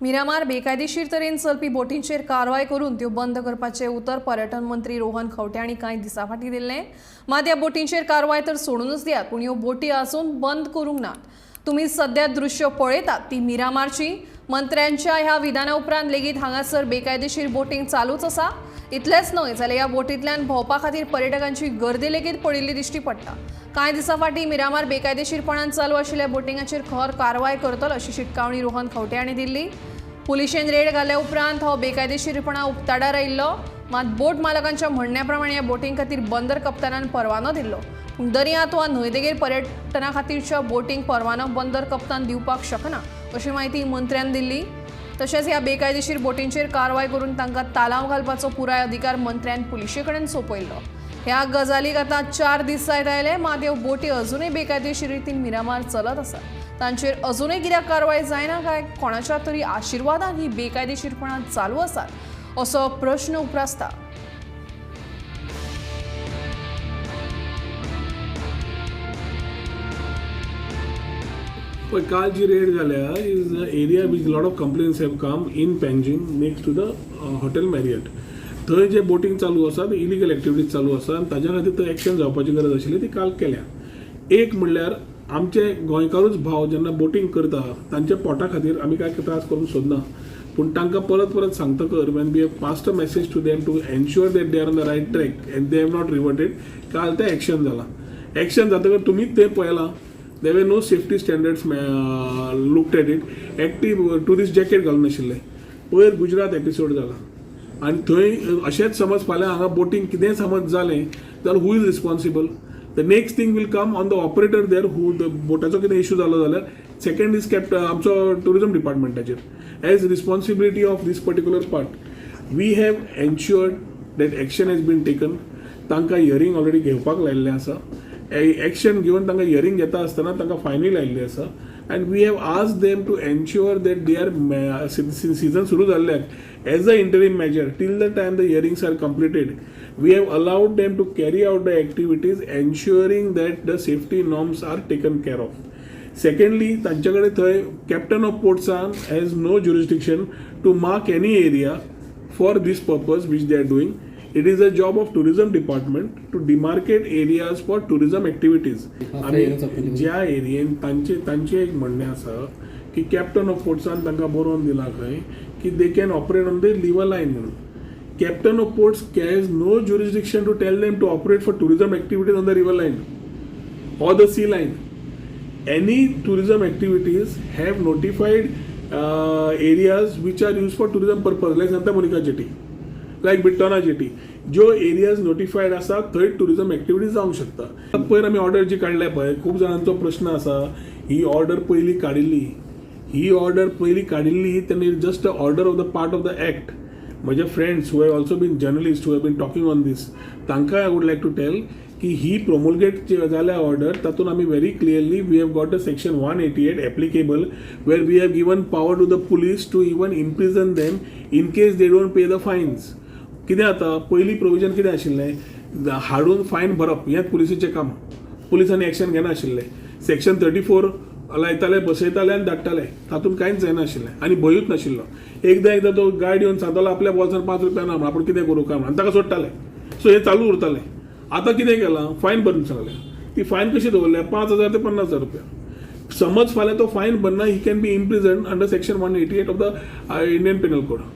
मिरामार बेकायदेशीर तरेन चलपी बोटींचेर कारवाय करून त्यो बंद करपाचें उतर पर्यटन मंत्री रोहन खंवटे हांणी कांय दिसां फाटीं दिल्लें. मात ह्या बोटींचेर कारवाय तर सोडूनच दियात, पूण ह्यो बोटी आजून बंद करूंक नात. तुमी सद्या दृश्य पळयतात ती मिरामारची. मंत्र्यांच्या ह्या विधाना उपरांत लेगीत हांगासर बेकायदेशीर बोटींग चालूच आसा. इतलेंच न्हय जाल्यार ह्या बोटींतल्यान भोंवपा खातीर पर्यटकांची गर्दी लेगीत पडिल्ली दिश्टी पडटा. कांय दिसां फाटीं मिरामार बेकायदेशीरपणान चालू आशिल्ल्या बोटिंगाचेर खर कारवाय करतलो अशी शिटकावणी रोहन खंवटे हांणी दिल्ली. पुलिशेन रेड घाल्या उपरांत हो बेकायदेशीरपणा उक्ताडार आयिल्लो. मात बोट मालकांच्या म्हणण्या प्रमाणे ह्या बोटीं खातीर बंदर कप्तानान परवानो दिल्लो, पूण दर्यांत वा न्हंयदेगेर पर्यटना खातीरच्या बोटींक परवानो बंदर कप्तान दिवपाक शकना अशी म्हायती मंत्र्यान दिल्ली. तशेंच ह्या बेकायदेशीर बोटींचेर कारवाय करून तांकां तालांव घालपाचो पुराय अधिकार मंत्र्यान पुलिशे कडेन सोंपयल्लो. ह्या गजालीक आतां 4 दीस जायत आयले, मात ह्यो बोटी अजुनूय बेकायदेशीर रितीन मिरामार चलत आसात. तांचेर अजुनूय कित्याक कारवाय जायना काय कोणाच्या तरी आशिर्वादान ही बेकायदेशीरपणां चालू आसात असो प्रश्न उप्रासता. पळय, काल जी रेड जाल्या is area which lot of complaints have come in Panjim next to the hotel Marriott. थंय जे बोटींग चालू आसा ते इलिगल एक्टिविटीज चालू आसा आनी ताज्या खातीर थंय एक्शन जावपाची गरज आशिल्ली, ती काल केल्या. एक म्हणल्यार आमचे गोंयकारूच भाव जेन्ना बोटींग करता तांच्या पोटा खातीर आमी कांय त्रास करूंक सोदना, पूण तांकां परत परत सांगतकर when we have passed a message to them to ensure that they are on the right track and they have not reverted, काल तें एक्शन जालां. एक्शन जातकर तुमीच तें पळयलां, there were no safety standards looked at it. Active tourist jacket घालून नाशिल्ले. पयर Gujarat episode जाला आनी थंय अशेंच समज फाल्यां हांगा बोटींग कितेंय समज जालें जाल्यार who is responsible? The next thing will come on the operator there who the बोटाचो कितें इशू जालो जाल्यार सेकंड is kept आमचो tourism डिपार्टमेंटाचेर as responsibility of this particular part. We have ensured that action has been taken. तांकां hearing already घेवपाक लायिल्लें आसा. Action घेवन तांकां hearing घेता आसतना तांकां फायनूय लायिल्ली आसा and we have asked them to ensure that they are season सुरू जाल्ल्याक as a interim measure till the time the hearings are completed, we have allowed them to carry out the activities, ensuring that the safety norms are taken care of. Secondly, तांचे कडेन थंय captain of पोर्ट्सान has no jurisdiction to mark any area for this purpose which they are doing. It is a job of tourism department to demarcate areas for tourism activities. आमी ज्या एरियेन तांचे तांचें एक म्हणणें आसा की कॅप्टन ऑफ पोर्ट्सान तांकां बरोवन दिलां खंय की they can operate on the river line म्हणून. Captain of ports has no jurisdiction to tell them to operate for tourism activities on the river line or the sea line. Any tourism activities have notified areas which are used for tourism purpose, like Santa Monica Jetty, like Britona Jetty. ज्यो areas नोटिफायड आसा थंय tourism activities जावंक शकता. पयर आमी order जी काडल्या पळय, खूब जाणांचो प्रश्न आसा, ही ऑर्डर पयली काडिल्ली, ही ऑर्डर पयली काडिल्ली तेन्ना just order of the part of the act. म्हजे friends who have also been journalist, who have been talking on this, तांकां I would like to tell की ही प्रोमोलगेट जाल्या ऑर्डर, तातूंत आमी very clearly we have got a section 188 applicable, where we have given power to the police to even imprison them in case they don't pay the fines. कितें जाता, पयलीं provision कितें आशिल्लें, हाडून फायन भरप हेंच पुलिसीचें काम. पुलिसांनी एक्शन घेनाशिल्ले. सेक्शन 34 लायताले, बसयताले आनी धाडटाले. तातूंत कांयच जायनाशिल्लें आनी भंयूच नाशिल्लो. एकदां एकदां तो गायड येवन सांगतालो आपल्या बोल्सान 5 रुपया ना म्हण, आपूण कितें करूं काय म्हणून, आनी ताका सोडटाले. सो हें चालू उरतालें. आतां कितें केलां, फायन भरून सांगलें. ती फायन कशी दवरल्या, 5,000 ते 50,000 रुपया. समज फाल्यां तो फायन भरना, he can be imprison under section 188 of the Indian Penal Code.